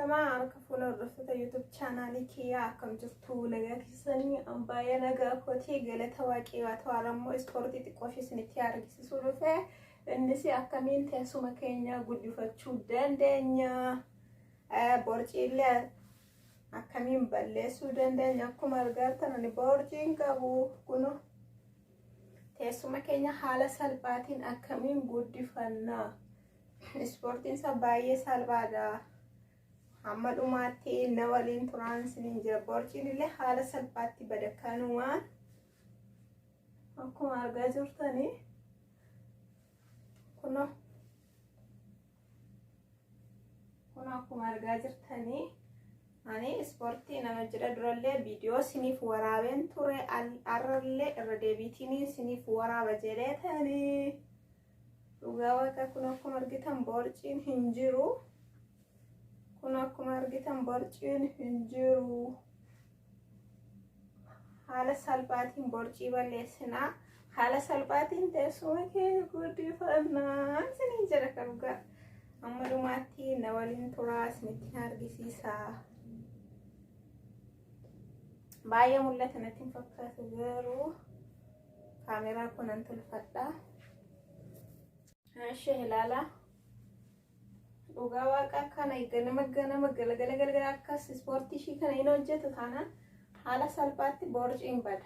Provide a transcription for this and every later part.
Ashamaa harka fuula hordoftoota YouTube chaanaalii kiyyaa, akkam jirtu? Nagaa keessanii? An baay'ee nagaa kooti, galata Waaqayyoo. Haa ta'u, ammoo ispoortii xiqqoo ishee isinitti argisiisuu dhufe. Innis akkamiin teessuma keenya guddifachuu dandeenya, borciillee akkamiin balleessuu dandeenya. Akkuma argartan ani borciin qabu. Kuno teessuma keenya haala salphaatiin akkamiin guddifanna? Ispoortiin isaa baay'ee salphaadha. Hamma dhumaatti na waliin turaan isiniin jira. Borciin illee haala salphaatti bada kanumaan. Akkuma argaa jirtanii kunoo kun akkuma argaa jirtanii ani ispoortii nama jira. Durallee viidiyoo isiniif waraabeen ture, arrallee irra deebiitiin isiniif waraaba jedheetanii. Dhugaa Waaqa, kun akkuma argitan borciin hin jiru. Kun akkuma argitan borciin hin jiru. Haala salphaatiin borcii balleessinaa. Haala salphaatiin teessuma keenya guddifannaa isiniin jedha kan dhugaa. Amma dhumaatti na waliin turaa, isinitti argisiisa. Baay'ee mul'ata natti hin fakkaatu, garuu kaameraa kunan tolfadha. Ishee ilaala. Dhugaa Waaqa, kana ganama ganama, galgala galgala akkas ispoortii ishii kana hin hojjetu taanaan haala salphaatti borciin bada.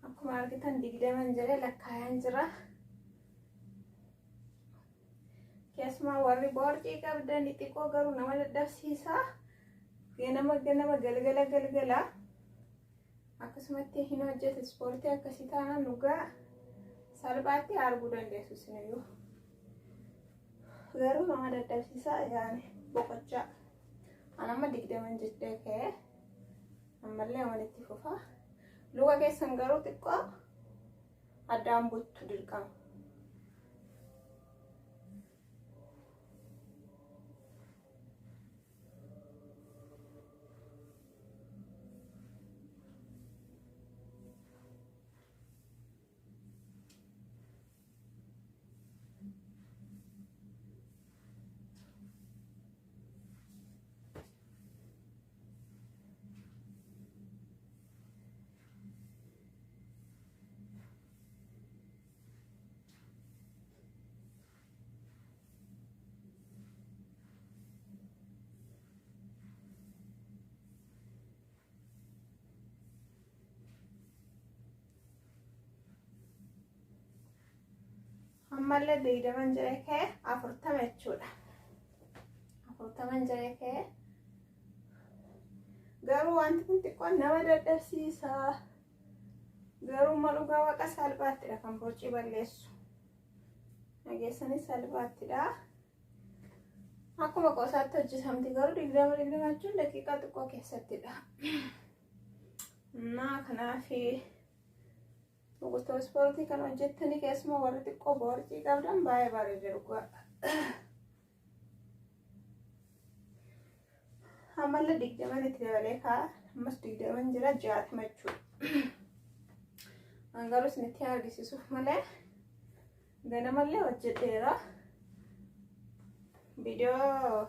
Akkuma argitan 20 jedhee lakkaayaan jira. Keessumaa warri boorcii qabdan xiqqoo garuu nama dadhabsiisa. Ganama ganama, galgala galgala akkasumatti hin hojjetu. Ispoortii akkasii taanaan dhugaa salphaatti arguu dandeessu isiniyyuu. Garuu nama dadhabsiisa, yaani boqochaa. An amma 20 jedhee ka'ee ammallee walitti fufa. Luka keessan garuu xiqqoo addaan buttu dirqama. Ammallee 20 jedhee ka'e, 40 jechuudha. 40 jedhee ka'e. Garuu wanti kun xiqqoo nama dadhabsiisa. Garuu immoo dhugaa Waaqa salphaattidha kan borcii balleessu. Dhageessanis salphaattidha. Akkuma qoosaatti hojjetamti, garuu 20 20 jechuun daqiiqaa xiqqoo keessattidha. Naa kanaaf gosa ispoortii kan hojjettanii, keessumaa warri xiqqoo borcii qabdan, baay'ee bareeda dhugaa. Ammallee 20 itti dabalee kaa'a. Ammas 20 jira, 60 jechuudha. An garuu isinitti argisiisuuf malee ganamallee hojjedheera. Viidiyoo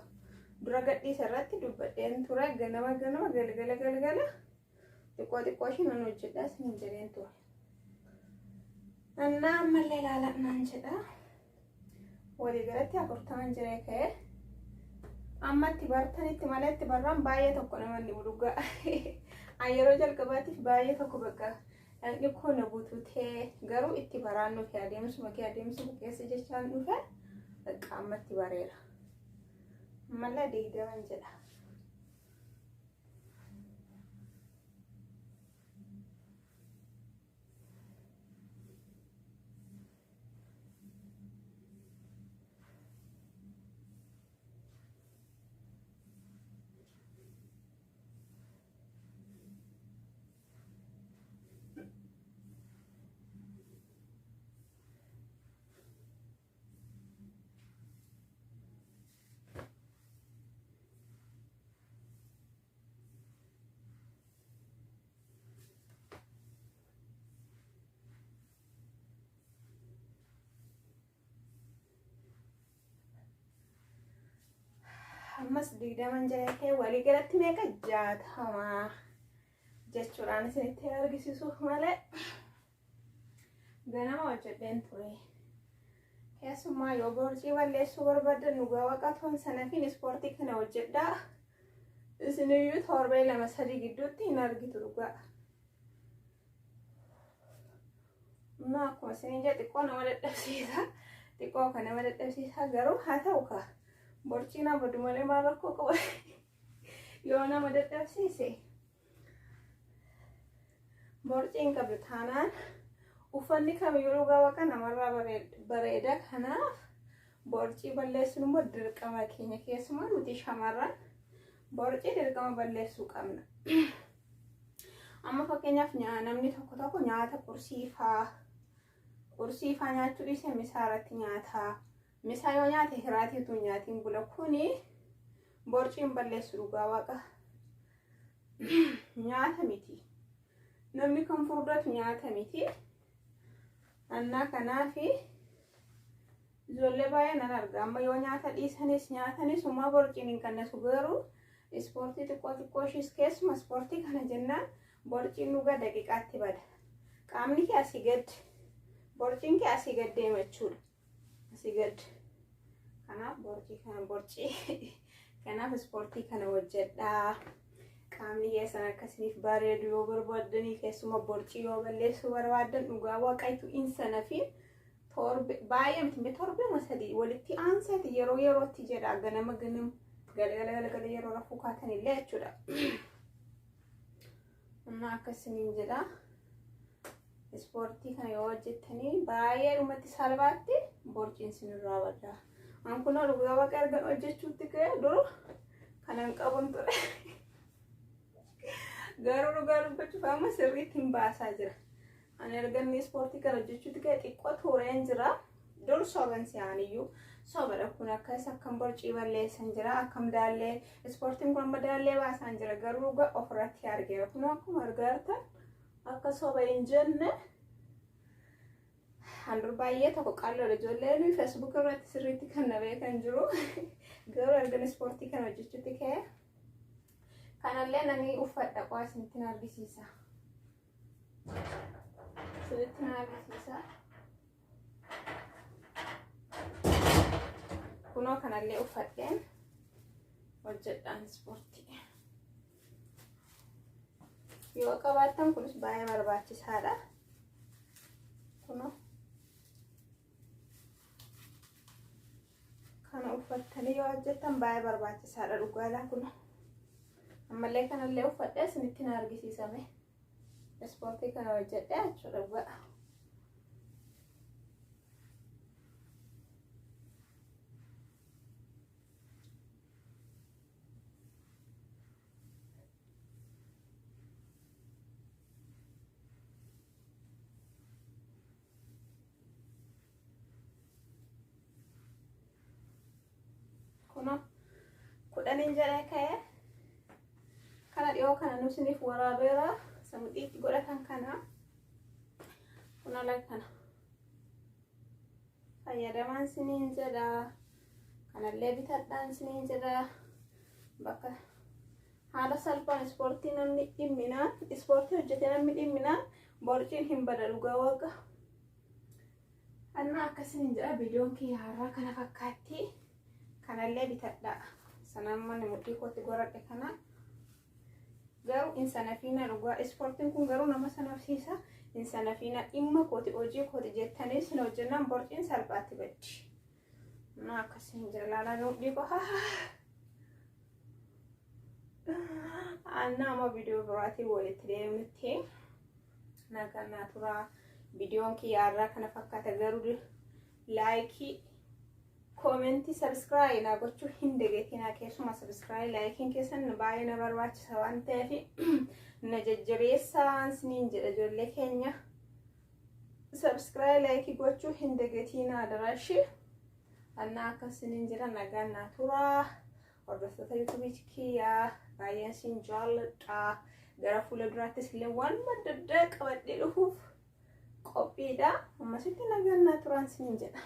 dura gadhiisa irratti dubbadheen ture, ganama ganama, galgala galgala xiqqoo xiqqoo ishee nan hojjedha isin jedheen ture. Annaa ammallee ilaalaa naan jedha. Waliigalatti 40 jiree ka'e. Ammatti bartanitti malee itti barraan baay'ee tokko nama inni dhugaa. An yeroo jalqabaatiif baay'ee tokko bakka dhaqni koo na bututee, garuu itti baraan dhufe, adeemsuma kee adeemsuma keessa jechaan dhufe, bakka ammatti bareera. Ammallee 20 jedha. Ammas 20 jedhee walii galatti meeqa 60 jechuudhaan isinitti argisiisuuf malee ganama hojjedheen ture. Keessumaa yoo borcii balleessuu barbaadan dhugaa waaqatoon sanafiin ispoortii kana hojjedhaa. Isiniyyuu torbee 2-3 gidduutti hin argitu dhugaa. Amma akkuma isiniin jedhe xiqqoo nama dadhabsiisa. Xiqqoo kan nama dadhabsiisa garuu haa ta'u kaa. Borcii nama badu malee maal rakkoo qaba? Yoo nama dadhabsiise. Borcii hin qabdu taanaan uffanni kamiyyuu dhugaa waaqa namarraa bareeda. Kanaaf borcii balleessuun immoo dirqama keenya keessumaa nuti shamarran borcii dirqama balleessuu qabna. Amma fakkeenyaaf namni tokko tokko nyaata qursii faa nyaachuu dhiisee misaa irratti nyaata. Misaa yoo nyaate hiraatii utuu nyaatiin bula kuni borciin balleessu dhugaa waaqa. Nyaata miti. Namni kan furdatu nyaata miti. Annaa kanaafi ijoollee baay'ee nan arga. Amma yoo nyaata dhiisanis nyaatanis uumaa borciin hin qannasu garuu ispoortii xiqqoo xiqqoo ishiis keessuma ispoortii kana jennaan borciin dhugaa daqiiqaatti bada. Qaamni kee asii gad borciin kee asii gad deema jechuudha. Asii gad. Kanaaf borcii kana borcii kanaaf ispoortii kana hojjedhaa. Qaamni keessan akkasiniif bareedu yoo barbaaddanii keessuma borcii yoo balleessuu barbaaddan dhugaa waaqaytu in sanafi torbe baay'ee miti torbee 3 walitti aanseeti yeroo yerootti jedha ganama ganama galgala galgala yeroo rafuu kaatan illee jechuudha. Amma akkasiniin jedha. Ispoortii kana yoo hojjettanii baay'ee dhumatti salphaatti borciin sinirraa bada. An kunoo dhugaa waaqa ergan hojjechuutti ka'e dur kanan qabun ture. Garuu dhugaa dubbachuuf amma sirriitti hin baasaa jira. Ani ergan ispoortii kana hojjechuutti ka'e xiqqoo tureen jira. Dur soban si'aaniyyuu sobadha kun akkas akkam borcii balleessan jira akkam daallee ispoortiin kun amma daallee baasaan jira garuu dhugaa ofirratti argeera. Kun akkuma argaa jirtan akka soba hin jenne handur baay'ee tokko qalloodha ijoolleen feesbuuk irratti sirriitti kan na beekan jiru garuu ergan ispoortii kana hojjechuutti ka'e kanallee nani uffadha qo'aa isinitti na argisiisa. Isinitti na argisiisa. Kunoo kanallee uffadheen hojjedhaan ispoortii. Yoo qabaattan kunis baay'ee barbaachisaadha. Kunoo kana uffattanii yoo hojjettan baay'ee barbaachisaadha dhugaadha kunoo. Ammallee kanallee uffadhee isinitti na argisiisame. Ispoortii kana hojjedhee jechuudha dhugaa. Kunoo 10 jedhee ka'ee kana dhiyoo kana nusiniif waraabeera samuxiitti godhatan kana kunoo kana fayyadamaan siniin jedha kanallee bitadhaan siniin jedha bakka haala salphaan ispoortii namni dhimminaan ispoortii hojjete namni dhimminaan borciin hin bada dhugaa waaqa. Annaa akkasiin jedha viidiyoon kiyya har'aa kana fakkaatti kanallee bitadha. Sanaan mana mudhii kootti goradhe kana garuu in sanafiina dhugaa ispoortiin kun garuu nama sanafsiisa in sanafiina dhimma kooti hojii kooti jettanii sin hojjennaan borciin salphaatti baddi. Annaa akkasiin jira laalaa mudhii koo Annaa amma viidiyoo biraatiin walitti deemnutti nagaa naa turaa. Viidiyoon kiyya har'aa kana fakkaata garuu laayikii koomentii sabiskiraayib naa gochuu hin dagatinaa keessumaa sabiskiraayib laayikiin keessan baay'ee na barbaachisa waan ta'eef na jajjabeessaa isiniin jedha ijoollee keenya. Sabiskiraayib laayikii gochuu hin dagatinaa darashi. Annaa akkasiniin jira nagaan naa turaa. Hordoftoota yuutuubii kiyyaa baay'een isin jaalladha. Gara fuula duraattis illee waan adda addaa qabadhee dhufuuf qophiidha. Ammasitti nagaan naa turaan isiniin jedha.